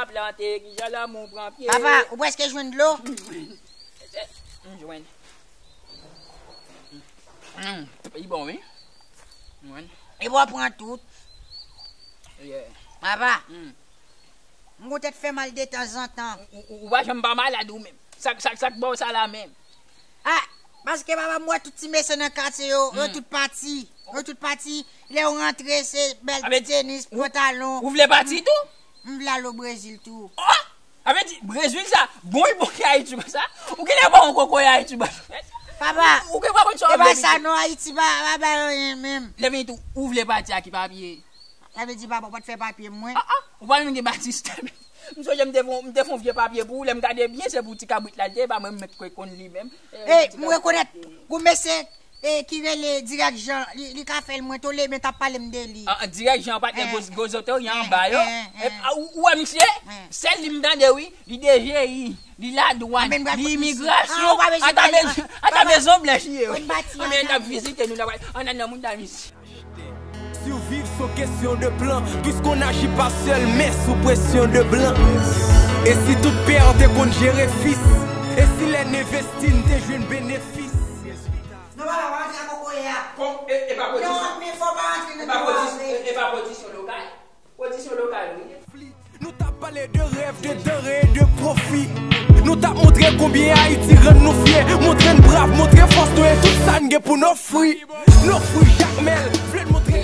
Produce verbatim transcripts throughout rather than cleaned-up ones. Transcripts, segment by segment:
Plante, kijan lanmou pran pye. Papa, ou prèske jwenn dlo? M jwenn. Mm, li bon, wi. M jwenn. E w ap pran tout. Yeah. Papa, mm, m gon tèt fè mal detanzantan. Ou, ou, ou pa janm pa malad ou menm. Sa k, sa k, sa k ba w sa la menm? Ah, paske papa, m wè tout ti mesye nan katye yo, yo tout pati. Yo tout pati. Lè yo rantre, se bèl ti tenis, pantalon. Ou vle pati tou? M vle al o Brezil tou. Oh! Sa vle di, Brezil sa, bon, li bon ki Ayiti konsa? Ou genlè pa yon kokoye Ayiti, bon. Papa, ou genlè pa konn sa w ap sa non, Ayiti pa, pa bay anyen menm. Lè vini tou, ou vle pati a ki papye? Sa vle di papa, ou pa t fè papye mwen. Ah, ah, ou pa menm gen batistè menm. M sonje m te fon, m te fon vye papye pou ou, lè m gade byen, se pou ti kabrit la l te ye, pa mwen m mèt kwè konn li menm. E, m rekonèt, gon mesye, e, ki rele Dirèk Jan, li, li ka fè l, mwen tole, men t ap pale m de li. Ah, ah, Dirèk Jan, patnè, eh, gwo, gwo zotoryan anba yo. Eh, eh, eh. E, ah, ou, ou wè misye? Eh. Sèl li m tande, wi, li D G I, li ladwàn, li imigrasyon, ata Mezon Blanch li ye, wi. Anben, n ap vizite nou, n ap, ann al nan moun dam isi. Survivre, c'est question de plan, puisqu'on n'agit pas seul, mais sous pression de blanc. Et si tout père te konn jere fis? Et si les Nevestin te jwenn benefis? Non, papa, pa antre ak kokoye a. Bon, e, e pa pwodisyon. Non, men fò pa antre nan pwodisyon, e, e pa pwodisyon lokal. Pwodisyon lokal, wi. Nou t ap pale de rèv, de danre e de pwofi. Nou t ap montre konbyen Ayiti rann nou fyè. Montre n brav, montre fòs nou e tout sa n gen pou n ofri. N ofri Jakmèl, vle n montre.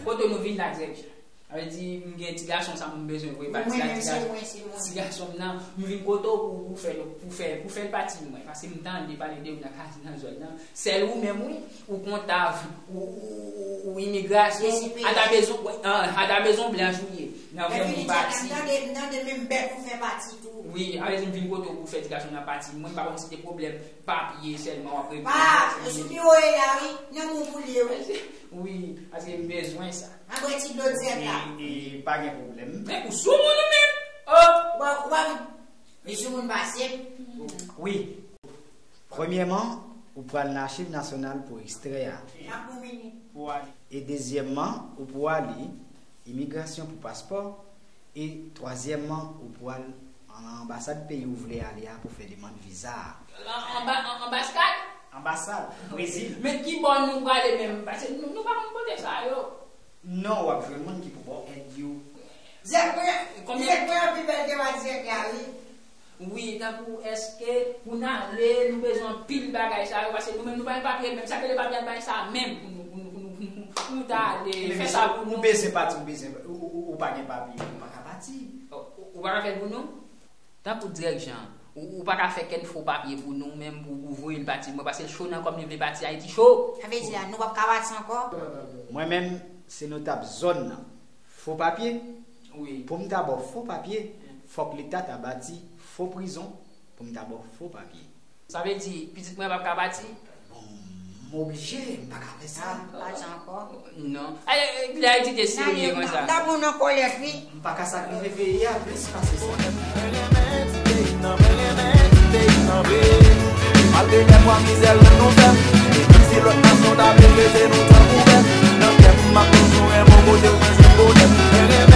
Kote nou vin la, Dirèk Jan? Sa vle di, m gen ti gason sa m bezwen voye pati la, ti gason, ti gason m nan, m vin kote w pou, pou fè, pou fè, pou fè l pati mwen. Paske m tande pale de ou nan kay, nan zòn nan. Sèl ou menm, wi, ou kontab, ou, ou, ou, ou imigrasyon, ata Mezon, wi, ah, ata Mezon Blanch ou ye. Nan vle moun pati. M tande, m tande menm bèt ou fè pati tou. Wi, sa vle di m vin kote w pou fè ti gason nan pati. Mwen, m pa konn si te pwoblèm papye sèlman w ap regle. Pa, e sou biwo e la, wi. Nan moun pou l ye, wi. Wi, paske m bezwen sa. Ann bwè ti dlo dirèk la. E, e, pa gen pwoblèm. Men ou sou moun ou menm. Oh! Ou pa, ou pa vin. Li sou moun pase m. Wi. Premyèman, ou pral nan Achiv Nasyonal pou ekstrè a. N ap pou vini. E dezyèmman, ou pou ale imigrasyon pou paspò. E twazyèmman, ou pral nan anbasad peyi ou vle ale a pou fè demann viza a. An-, anba-, an-, anbaskad? Anbasad, Brezil. Men ki bò nou prale menm? Paske nou, nou pa konn kote sa yo. Non, w ap jwenn moun ki pou ba w èd yo. Dirèk mwen, konbyen dirèk mwen an pi bèl ke pa dirèk la, wi. Wi, tankou èske pou n ale, nou bezwen anpil bagay sa yo, paske nou menm nou pa gen papye, menm sa k rele papye a, n pa gen sa menm pou nou, pou nou, pou nou, pou nou, pou nou ta ale, fè sa pou nou. Ou bezwen pati, ou bezwen, ou, ou, ou, ou pa gen papye, ou pa ka pati. Ou, ou, ou pa ka fè l pou nou? Tankou Dirèk Jan, ou, ou pa ka fè kenn fo papye pou nou menm, pou, pou voye l pati, mwen, paske l cho nan kò m, li vle pati, Ayiti cho. Sa vle di la, nou p ap ka pati ankò? Mwen menm, se notab zòn nan. Fo papye? Wi. Pou m ta ba w fo papye, fòk leta ta bati fo prizon pou m ta ba w fo papye. Sa vle di, pitit mwen p ap ka pati? Bon, m oblije, m pa ka fè sa. Ah, m pa jan ankò. Non. Ay, ay, ay, Ayiti te serye konsa. N ap nan kòlèt, wi. M pa ka sakrifye peyi a plis pase sa. Renmen ti peyi m nan, renmen ti peyi m nan vre. Malgre dèfwa mizè rann nou fèb, e menm si lòt nasyon ta vle trete nou tankou bèt, nan kè m, m ap toujou renmen w kote mwen jwenn bonè. Renmen